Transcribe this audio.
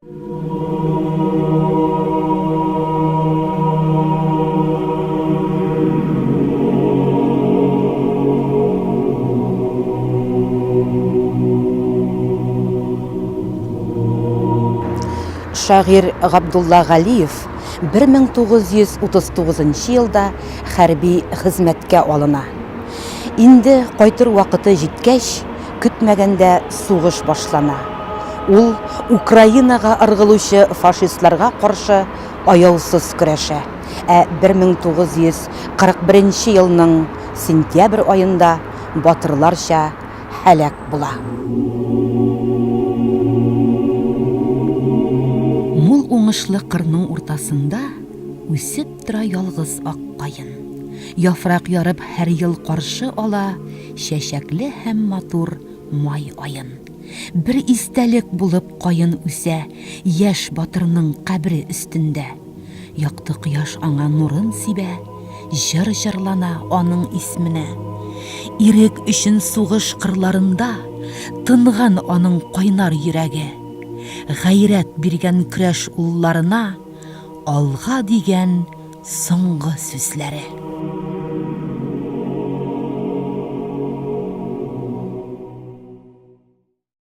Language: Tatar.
Шагыйрь Габдулла Галиев 1939 елда хәрби хезмәткә алына. Инде кайтыр вакыты җиткәч, көтмәгәндә сугыш башлана. Ул Украинага ыргылучы фашистларга каршы аяусыз көрәшә, ә 1941 елның сентябрь аенда батырларча һәлак була. Мул уңышлы кырның уртасында үсеп тора ялгыз ак каен. Яфрак ярып һәр ел каршы ала чәчәкле һәм матур май аен. Бер истәлек булып каен үсә яшь батырның кабере өстендә. Якты кояш аңа нурын сибә, җыр җырлана аның исменә. Ирек өчен сугыш кырларында тынган аның кайнар йөрәге. Гайрәт биргән көрәш улларына алга дигән соңгы сүзләре.